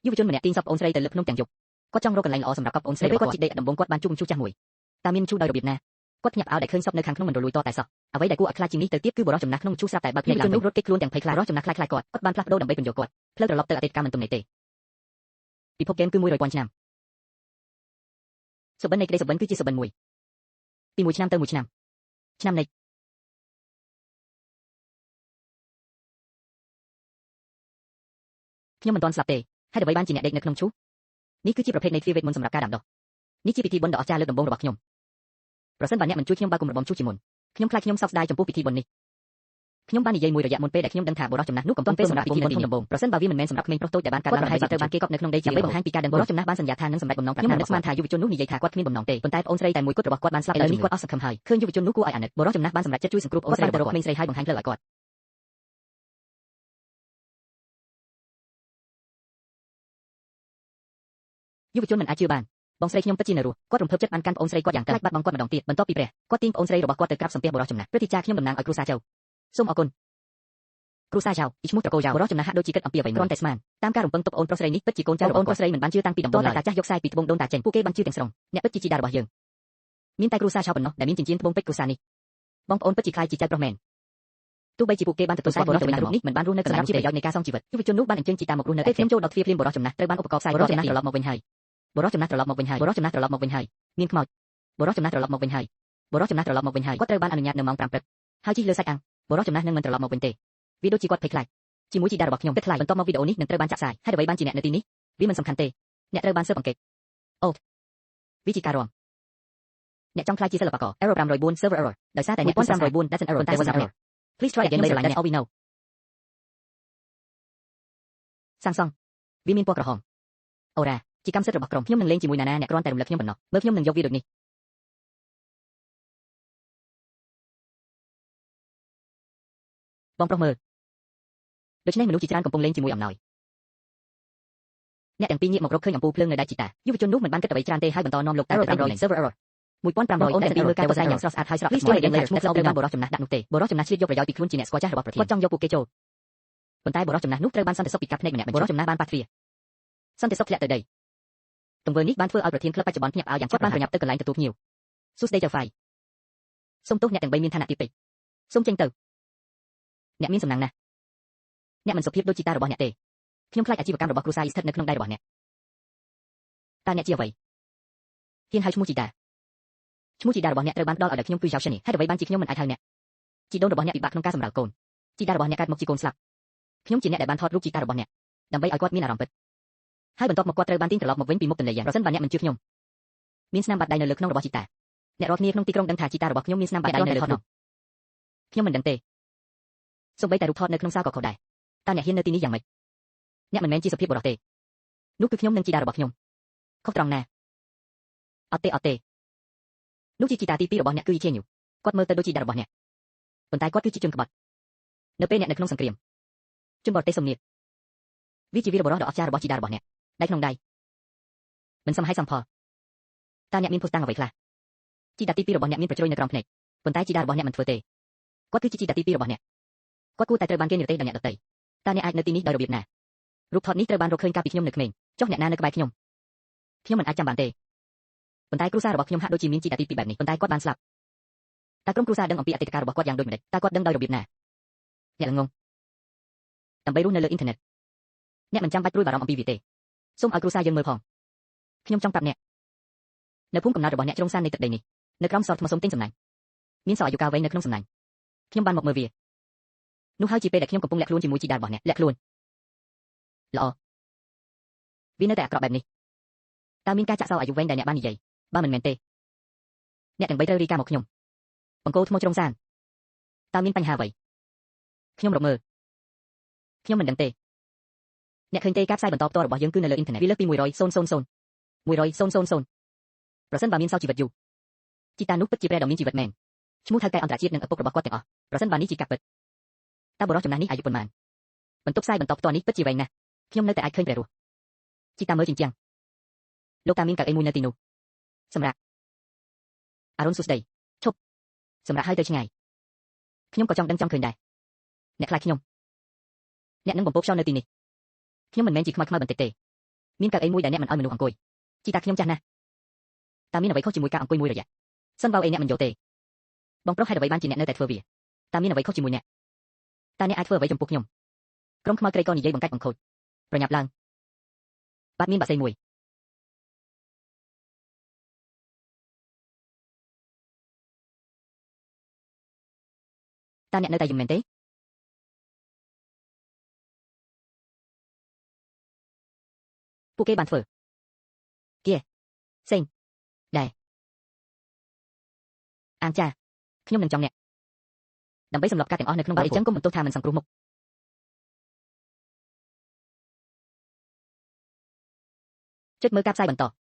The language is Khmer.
យុវជនម្នាក់ទាញសពប្អូនស្រីទៅលើភ្នំទាំងយប់គាត់ចង់រកកន្លែងល្អសម្រាប់កប់ប្អូនស្រីពេលគាត់ជីកដីដំបូងគាត់បានជួបមឈូសចាស់មួយតើមានមឈូសដោយរបៀបណាគាត់ភ្ញាក់ផ្អើលដែលឃើញសពនៅខាងក្នុងមិនរលួយតតែសោះអ្វីដែលគួរឲ្យខ្លាចជាងនេះទៅទៀតគឺបុរសចំណាស់ក្នុងមឈូសស្រាប់តែបើកភ្នែកឡើងវិញរត់គេចខ្លួនទាំងភ័យខ្លាចបុរសចំណាស់ខ្លាចខ្លាចគាត់គាត់បានផ្លាស់ប្ដូរដើម្បីពន្យល់គាត់ផ្លូវត្រឡប់ទៅអតីតកាលមិនទំនេរទេពិភពហ្គេមគឺ100ពាន់ឆ្នាំសុបិននៃក្តីសុបិនគឺជាសុបិនមួយពីមួយឆ្នាំទៅមួយឆ្នាំឆ្នាំនៃខ្ញុំមិនទាន់ស្លាប់ទេហេតុអ្វីបានជាអ្នកដេកនៅក្នុងឈូសនេះគឺជាប្រភេទនៃទ្វារវេទមន្តសម្រាប់ការដាំដុះនេះជាពិធីបុណ្យដ៏អស្ចារ្យលើកដំបូងរបស់ខ្ញុំប្រសិនបើអ្នកមិនជួយខ្ញុំបើកគម្របឈូសជាមុនខ្ញុំខ្លាចខ្ញុំសោកស្ដាយចំពោះពិធីបុណ្យនេះខ្ញុំបាននិយាយមួយរយៈមុនពេលដែលខ្ញុំដឹងថាបុរសចំណាស់នោះកំពុងពេលសម្រាប់ពិធីបុណ្យធំដំបូងប្រសិនបើវាមិនមែនសម្រាប់ក្មេងប្រុសតូចដែលបានកើតឡើងប្រហែលជាត្រូវបានគេកប់នៅក្នុងដីដើម្បីបង្ហាញពីការដឹងបុរសចំណាស់បានសន្យាថានឹងសម្រេចបំណងប្រាថ្នារបស់គាត់ស្មានថាយុវជននោះនិយាយថាគាត់គ្មានបំណងទេប៉ុន្តែប្អូនស្រីតែមួយគត់របស់គាត់បានស្លាប់ឥឡូវនេះគាត់អស់សង្ឃឹមហើយឃើញយុវជននោះគួរឲ្យអាណិតបុរសចំណាស់បានសម្រេចចិត្តជួយសង្គ្រោះប្អូនស្រីទៅរកក្មេងស្រីហើយបង្ហាញផ្លូវឲ្យគាត់យុវជនមិនអាចជឿបានបងស្រីខ្ញុំពិតជានៅរស់គាត់រំភើបចិត្តបានកាន់ប្អូនស្រីគាត់យ៉ាងតឹងខ្លាចបាត់បង់គាត់ម្ដងទៀតបន្ទាប់ពីព្រះគាត់ទាញប្អូនស្រីរបស់គាត់ទៅក្រាបសំពះបុរសចំណាស់ព្រឹទ្ធាចារ្យខ្ញុំតំណាងឲ្យគ្រួសារចៅសូមអរគុណគ្រួសារចៅពីឈ្មោះត្រកូលចៅបុរសចំណាស់ហាក់ដូចជាគិតអំពីអ្វីមួយគ្រាន់តែស្មានតាមការរំពឹងទុកអូនប្រុសស្រីនេះពិតជាកូនចៅរបស់អូនប្រុសស្រីមិនបានជឿតាំងពីដំបូងឡើយតាចាស់យកខ្សែពីត្បូងដូនតាចេញពួកគេបានជឿទាំងស្រុងអ្នកពិតជាជីតារបស់យើងមានតែគ្រួសារចៅប៉ុណ្ណោះដែលមានចិញ្ចៀនត្បូងពេជ្រគ្រួសារនេះបងប្អូនពិតជាខ្លាយជាចៅប្រុសមែនទោះបីជាពួកគេបានទទួលស្គាល់បុរសចំណាស់រូបនេះមិនបានរស់នៅកន្លែងជាប្រយោជន៍នៃការសងជីវិតយុវជននោះបានអញ្ជើញជីតាមករស់នៅពេលខ្ញុំចូលដល់ទ្វារភ្លាមបុរសចំណាស់ត្រូវបានឧបករណ៍ផ្សាយបុរសចំណាស់ត្រឡប់មកវិញហើយបុរសចំណាស់ត្រឡប់មកវិញហើយបុរសចំណាស់ត្រឡប់មកវិញហើយមានខ្មោចបុរសចំណាស់ត្រឡប់មកវិញហើយបុរសចំណាស់ត្រឡប់មកវិញហើយគាត់ត្រូវបានអនុញ្ញាតនៅម៉ោង5ព្រឹកហើយជិះលើសាច់អាំងបុរសចំណាស់នឹងមិនត្រឡប់មកវិញទេវាដូចជាគាត់ភ័យខ្លាចជាមួយជីតារបស់ខ្ញុំគិតថ្លៃបន្ទាប់មកវីដេអូនេះនឹងត្រូវបានចាក់ផ្សាយហើយអ្វីបានជាអ្នកនៅទីនេះវាមិនសំខាន់ទេអ្នកត្រូវបានស៊ើបអង្កេតអូវាជាការរំអ្នកចង់ខ្លាចជាសិល្បករ error 504 server error ដោយសារតែអ្នក1504 that's an error តែសម្រាប់អ្នក Please try again later. That's all we know. សាងសង់វាមានពណ៌ក្រហមអូរ៉ាជាកម្មសិទ្ធិរបស់ក្រុមខ្ញុំនឹងលេងជាមួយណានាអ្នកគ្រាន់តែរំលឹកខ្ញុំប៉ុណ្ណោះមើលខ្ញុំនឹងយកវាដូចនេះបងប្រុសមើលដូច្នេះមនុស្សជាច្រើនកំពុងលេងជាមួយអំណោយអ្នកទាំងពីរងាកមករកឃើញអំពូលភ្លើងនៅដៃជីតាយុវជននោះមិនបានគិតអ្វីច្រើនទេហើយបន្តនាំលោកទៅទៅ server error 1500អូនតែពីមើលការផ្សាយយ៉ាងស្រស់ស្អាតហើយស្រស់ Please try again later. ឈ្មោះត្រូវបានបុរសចំណាស់ដាក់នោះទេបុរសចំណាស់ឆ្លៀតយកប្រយោជន៍ពីខ្លួនជាអ្នកស្គាល់ចាស់របស់ប្រធានគាត់ចង់យកពួកគេចូលប៉ុន្តែបុរសចំណាស់នោះត្រូវបានសន្តិសុខពីកាប់ភ្នែកម្នាក់បញ្ចុះបុរសចំណាស់បានប៉ះទ្វារសន្តិសុខធ្លាក់ទៅដីទង្វើនេះបានធ្វើឲ្យប្រធានក្លឹបបច្ចុប្បន្នភ្ញាក់ផ្អើលយ៉ាងគាត់បានប្រញាប់ទៅកន្លែងទទួលភ្ញៀវសួស្តីចៅហ្វាយសូមទោសអ្នកទាំងបីមានឋានៈទាបពេកសូមចេញទៅអ្នកមានសំណាងណាស់អ្នកមិនសុភាពដូចជីតារបស់អ្នកទេខ្ញុំខ្លាចអាជីវកម្មរបស់គ្រួសារស្ថិតនៅក្នុងដៃរបស់អ្នកតើអ្នកជាអ្វីហ៊ានហៅឈ្មោះជីតាឈ្មោះជីតារបស់អ្នកត្រូវបានផ្ដល់ឲ្យដល់ខ្ញុំគឺយ៉ាវសិនហេតុអ្វីបានជាខ្ញុំមិនអាចហៅអ្នកជីដូនរបស់អ្នកពិបាកក្នុងការសម្រាលកូនជីតារបស់អ្នកកើតមកជាកូនស្លាប់ខ្ញុំជាអ្នកដែលបានថតរូបជីតារបស់អ្នកដើម្បីឲ្យគាត់មានអារម្មណ៍ពិតហើយបន្ទាប់មកគាត់ត្រូវបានទាញត្រឡប់មកវិញពីមុខទន្លេយ៉ាងប្រសិនបើអ្នកមិនជឿខ្ញុំមានស្នាមបាតដៃនៅលើក្នុងរបស់ជីតាអ្នករាល់គ្នាក្នុងទីក្រុងដឹងថាជីតារបស់ខ្ញុំមានស្នាមបាតដៃនៅលើថតនោះខ្ញុំមិនដឹងទេសូម្បីតែរូបថតនៅក្នុងសាលក៏ខុសដែរតើអ្នកហ៊ាននៅទីនេះយ៉ាងម៉េចអ្នកមិនមែនជាសុភាពបុរសទេនោះគឺខ្ញុំនិងជីតារបស់ខ្ញុំខុសត្រង់ណាអត់ទេអត់ទេនោះជាជីតាទី2របស់អ្នកគឺយីជាញូគាត់មើលទៅដូចជីតារបស់អ្នកប៉ុន្តែគាត់គឺជាជនក្បត់នៅពេលអ្នកនៅក្នុងសង្គ្រាមជនបរទេសសំនៀតវាជាវីរបុរសដ៏អស្ចារ្យរបស់ជីតារបស់អ្នកដៃក្នុងដៃមិនសមហេតុសមផលតើអ្នកមានភស្តុតាងអ្វីខ្លះជីតាទី2របស់អ្នកមានប្រជ្រុយនៅក្រោមភ្នែកប៉ុន្តែជីតារបស់អ្នកមិនធ្វើទេគាត់គឺជាជីតាទី2របស់អ្នកគាត់គួរតែត្រូវបានគេនិរទេសដោយអ្នកដទៃតើអ្នកអាចនៅទីនេះដោយរបៀបណារូបថតនេះត្រូវបានរកឃើញកាលពីខ្ញុំនៅក្មេងចុះអ្នកណានៅក្បែរខ្ញុំខ្ញុំមិនអាចចាំបានទេប៉ុន្តែគ្រួសាររបស់ខ្ញុំហាក់ដូចជាមានជីតាទី2បែបនេះប៉ុន្តែគាត់បានស្លាប់តើក្រុមគ្រួសារដឹងអំពីអតីតកាលរបស់គាត់យ៉ាងដូចម្តេចតើគាត់ដឹងដោយរបៀបណាអ្នកល្ងងដើម្បីរស់នៅលើអ៊ីនធឺណិតអ្នកមិនចាំបាច់ព្រួយបារម្ភអំពីវាទេសូមឲ្យគ្រួសារយើងមើលផងខ្ញុំចង់ប្រាប់អ្នកនៅភូមិកំណើតរបស់អ្នកជ្រុងសាននៃទឹកដីនេះនៅក្រោមសតថ្មសុំទិញសំណាញ់មានសោអាយុកាលវែងនៅក្នុងសំណាញ់ខ្ញុំបានមកមើលវានោះហើយជាពេលដែលខ្ញុំកំពុងលាក់ខ្លួនជាមួយជីតារបស់អ្នកលាក់ខ្លួនល្អវានៅតែអាក្រក់បែបនេះតើមានការចាក់សោអាយុវែងដែលអ្នកបាននិយាយបើមិនមែនទេអ្នកទាំងបីត្រូវរីកាមកខ្ញុំបង្គោលថ្មជ្រុងសានតើមានបញ្ហាអ្វីខ្ញុំរកមើលខ្ញុំមិនដឹងទេអ្នកឃើញទេការផ្សាយបន្តផ្ទាល់របស់យើងគឺនៅលើអ៊ីនធឺណិតវាលើសពី100 0 0 0 100 0 0 0ប្រសិនបើមានសោជីវិតយូរជីតានោះពិតជាព្រះដ៏មានជីវិតមែនឈ្មោះថៅកែអន្តរជាតិនិងឪពុករបស់គាត់ទាំងអស់ប្រសិនបើនេះជាការពិតតើបុរសចំណាស់នេះអាយុប៉ុន្មានបន្ទប់ផ្សាយបន្តផ្ទាល់នេះពិតជាវែងណាស់ខ្ញុំនៅតែអាចឃើញព្រះរស់ជីតាមើលជញ្ជាំងលោកតាមានកៅអីមួយនៅទីនោះសម្រាប់អារុនសុស្ដីឈប់សម្រាប់ឲ្យទៅឆ្ងាយខ្ញុំក៏ចង់ដឹងចង់ឃើញដែរអ្នកខ្លាចខ្ញុំអ្នកនឹងបំពោបខ្យល់នៅទីនេះខ្ញុំមិនមែនជាខ្មោចខ្មៅបន្តិចទេ មានកៅអីមួយដែលអ្នកមិនឲ្យមនុស្សអង្គុយជីតាខ្ញុំចាស់ណាស់តើមានអ្វីខុសជាមួយការអង្គុយមួយរយៈសិនបើអីអ្នកមិនយល់ទេបងប្រុសហេតុអ្វីបានជាអ្នកនៅតែធ្វើវាតើមានអ្វីខុសជាមួយអ្នកតើអ្នកអាចធ្វើអ្វីចំពោះខ្ញុំក្រុមខ្មោចក្រីក្រនិយាយបង្កាច់បង្ខូចប្រញាប់ឡើងបាទមានបាក់សីមួយតើអ្នកនៅតែយំមែនទេពួកគេបានធ្វើគៀសេងដែរអាងចាខ្ញុំនឹងចង់អ្នកដើម្បីសម្លប់ការទាំងអស់នៅក្នុងបើអីចឹងកុំបន្ទោសថាមិនសង្គ្រោះមុខចុចមើលការផ្សាយបន្ត។